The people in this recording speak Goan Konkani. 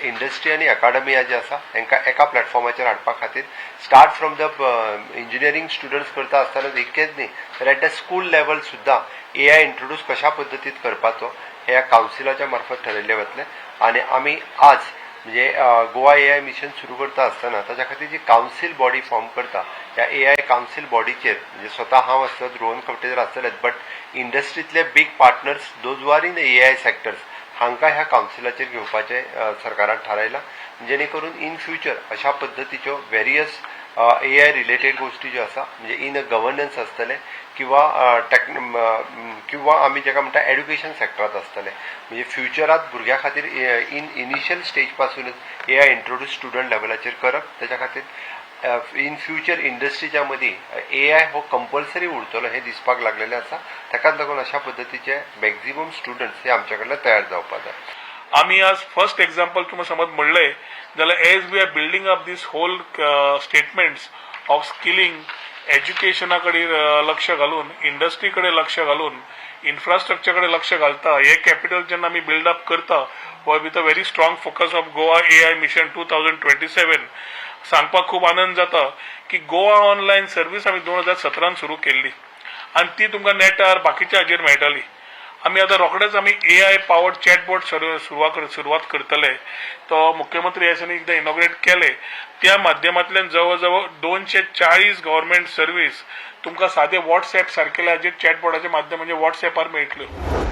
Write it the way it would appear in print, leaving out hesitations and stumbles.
इंडस्ट्री आनी अकाडमिया जे आसा तांकां एका प्लॅटफॉर्माचेर हाडपा खातीर start from the engineering students करता आसतना इतकेच न्ही तर एट the school level सुद्दां एआय इंट्रोड्यूस कशा पद्दतीन करपाचो हे ह्या कावन्सिलाच्या मार्फत ठरयल्लें वतलें. आनी आमी आज म्हणजे गोवा एआय मिशन सुरू करता आसतना ताच्या खातीर जी कावन्सील बॉडी फॉर्म करता, ह्या एआय कावन्सील बॉडीचेर म्हणजे स्वता हांव आसत, रोहन खंवटे जर आसतलेच, but इंडस्ट्रींतले big partners, those are in AI sectors, हांकां ह्या कावन्सिलाचेर घेवपाचें सरकारान थारायलां, जेणे करून इन फ्युचर अशा पद्दतीच्यो वेरियस एआय रिलेटेड गोश्टी ज्यो आसा, म्हणजे इन गव्हर्नन्स आसतलें किंवा टॅक किंवा आमी जेका म्हणटा एड्युकेशन सेक्टरांत आसतलें, म्हणजे फ्युचरात भुरग्यां खातीर इन इनिशियल स्टेज पासूनच एआय इंट्रोड्यूस स्टुडंट लेवलाचेर करप, ताच्या खातीर इन फ्युचर इंडस्ट्रीच्या मदीं एआय हो कंपल्सरी उरतलो हें दिसपाक लागलेलें आसा. ताकाच लागून अशा पद्दतीचे मॅक्झिमम स्टुडंट्स हे आमच्या कडल्यान तयार जावपाक जाय. आमी आज फर्स्ट एक्झाम्पल तुमी समज म्हणले जाल्यार, as we are building up this whole statements of skilling, एज्युकेशना कडेन लक्ष घालून, इंडस्ट्री कडेन लक्ष घालून, इन्फ्रास्ट्रक्चर कडेन लक्ष घालता, हे कॅपिटल जेन्ना आमी बिल्ड अप करता with a very strong focus of Goa AI Mission 2027, सांगपाक खूब आनंद जाता की गोवा ऑनलायन सर्वीस आमी 2017न सुरू केल्ली आनी ती तुमकां नेटार बाकीच्या हाजेर मेळटाली. आमी आतां रोखडेच आमी एआय पावर्ड चॅटबॉट सुरवात करतले. तो मुख्यमंत्री ह्या दिसांनी एकदां इनॉग्रेट केले. त्या माध्यमांतल्यान जवळ जवळ 240 गव्हर्मेंट सर्वीस तुमकां सादे वॉट्सएप सारकेल्या हाजेर चॅटबॉटाच्या माध्यम म्हणजे वॉट्सएपार मेळटल्यो.